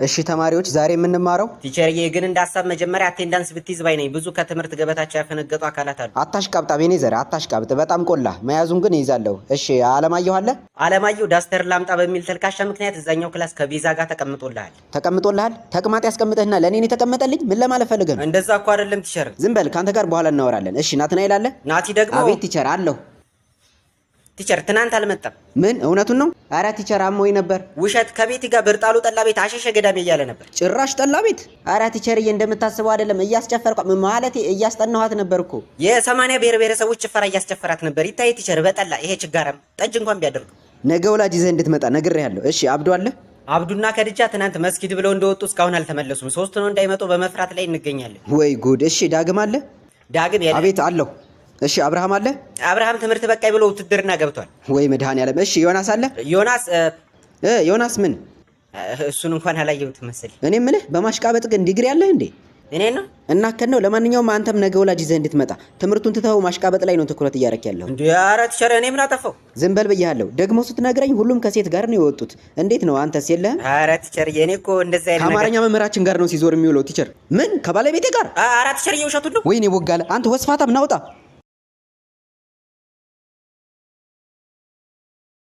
እሺ ተማሪዎች፣ ዛሬ የምንማረው Teacher ዬ፣ ግን እንደ ሀሳብ መጀመሪያ attendance ብትይዝ ባይ ነኝ። ብዙ ከትምህርት ገበታቸው ያፈነገጡ አካላት አሉ። አታሽቃብጥ፣ አቤኔዘር አታሽቃብጥ። በጣም ቆላ መያዙን ግን እይዛለሁ። እሺ አለማየሁ አለ? አለማየሁ duster ላምጣ በሚል ተልካሻ ምክንያት እዛኛው class ከቤዛ ጋር ተቀምጦልሃል። ተቀምጦልሃል? ተቅማጥ ያስቀምጥህና ለእኔ ነው የተቀመጠልኝ? ምን ለማለት ፈልገህ ነው? እንደዛ እኮ አይደለም teacher። ዝም በል፣ ከአንተ ጋር በኋላ እናወራለን። እሺ ናትናኤል አለ? ናቲ ደግሞ አቤት teacher፣ አለሁ። Teacher፣ ትናንት አልመጣም። ምን እውነቱን ነው? አረ teacher፣ አሞኝ ነበር። ውሸት። ከቤቲ ጋር ብርጣሉ ጠላ ቤት አሸሸ ገዳሜ እያለ ነበር። ጭራሽ ጠላ ቤት? አረ teacher ዬ፣ እንደምታስበው አይደለም። እያስጨፈርኳ ማለቴ እያስጠናኋት ነበር እኮ። የ80 ብሔር ብሔረሰቦች ጭፈራ እያስጨፈራት ነበር። ይታይ teacher፣ በጠላ ይሄ ችጋራም ጠጅ እንኳን ቢያደርገው። ነገ ወላጅ ይዘህ እንድትመጣ ነግሬሃለሁ። እሺ አብዱ አለ? አብዱና ከድጃ ትናንት መስጊድ ብለው እንደወጡ እስካሁን አልተመለሱም። ሶስት ነው እንዳይመጡ በመፍራት ላይ እንገኛለን። ወይ ጉድ! እሺ ዳግም አለ? ዳግም የለም። አቤት፣ አለሁ። እሺ አብርሃም አለ? አብርሃም ትምህርት በቃኝ ብሎ ውትድርና ገብቷል። ወይ መድኃኔዓለም! እሺ ዮናስ አለ? ዮናስ ዮናስ ምን? እሱን እንኳን አላየሁትም መሰለኝ። እኔ ምልህ በማሽቃበጥ ግን ዲግሪ አለህ እንዴ? እኔ ነው እና ከነው። ለማንኛውም አንተም ነገ ወላጅ ይዘህ እንድትመጣ። ትምህርቱን ትተኸው ማሽቃበጥ ላይ ነው ትኩረት እያደረክ ያለው። እንዴ? ኧረ teacher፣ እኔ ምን አጠፋው? ዝም በል ብያለሁ። ደግሞ ስትነግረኝ ሁሉም ከሴት ጋር ነው የወጡት። እንዴት ነው፣ አንተስ የለህም? ኧረ teacher፣ እኔ እኮ እንደዛ አይነት ነገር ከአማርኛ መምህራችን ጋር ነው ሲዞር የሚውለው teacher። ምን፣ ከባለቤቴ ጋር? ኧረ teacher፣ እየውሸቱን ነው። ወይኔ ቦጋለ፣ አንተ ወስፋታም ናውጣ።